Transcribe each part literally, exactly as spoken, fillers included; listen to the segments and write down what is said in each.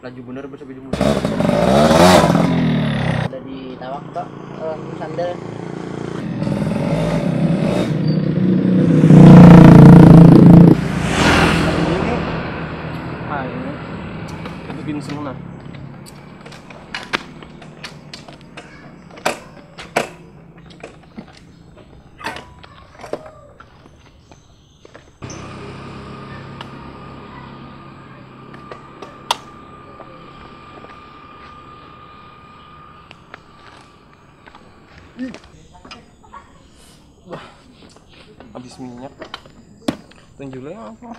Laju bener bersepeda motor. Ada di tawak tuh, eh, sandal. Ini. Ah, ini. Itu ginseng nah. Wah, habis minyak. Tunjulnya apa?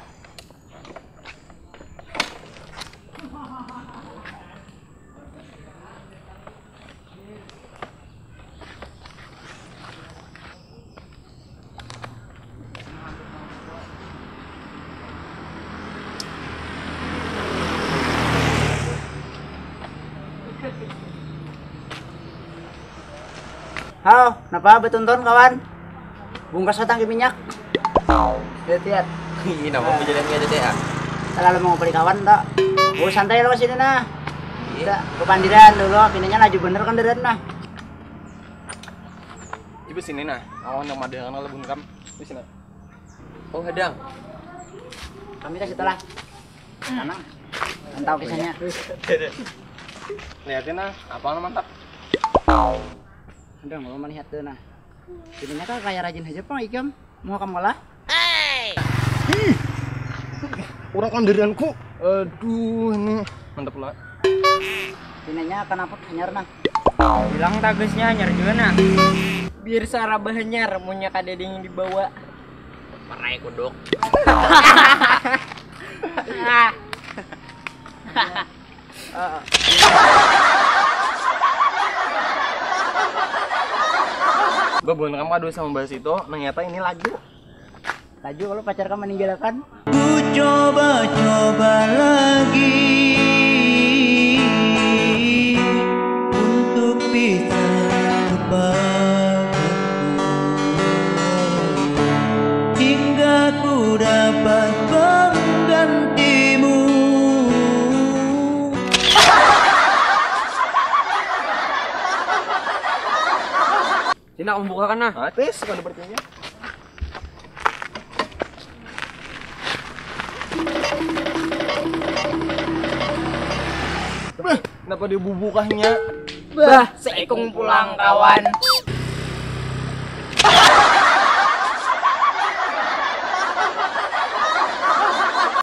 Halo, napa betuntun kawan? Bungkas datang ke minyak. Lihat-lihat. Ini nama aku jalan ada teh ah. Kalau mau beli kawan tak? Oh santai lo sini nah. Kita ke pandiran dulu, pinanya laju bener kan dadan nah. Coba sini nah, aku nak madangan kalau bunkam. Di sini. Oh hadang. Kami kasih telah. Tenang. Tahu kisahnya. Lihatin nah, apa mantap. Ada mau melihat tuh nah. Jadinya kan kayak rajin aja pang ikam mau kamu lah. Orang kandirianku. Aduh ini. Mantap lah. Ininya kenapa hanyar nah. Bilang tagasnya hanyar juga nah. Biar sarabah hanyar, munya kada ada yang dibawa. Marai kuduk. Babon kamu aduh sama bahas itu, ternyata ini laju. Laju kalau pacar kamu meninggalkan. Ku coba-coba lagi untuk bisa lupakanmu hingga ku dapat penggantimu. Sini aku bukakan nah. Atis kalau bertanya. Kenapa dia bubukahnya? Bah, seikung pulang kawan.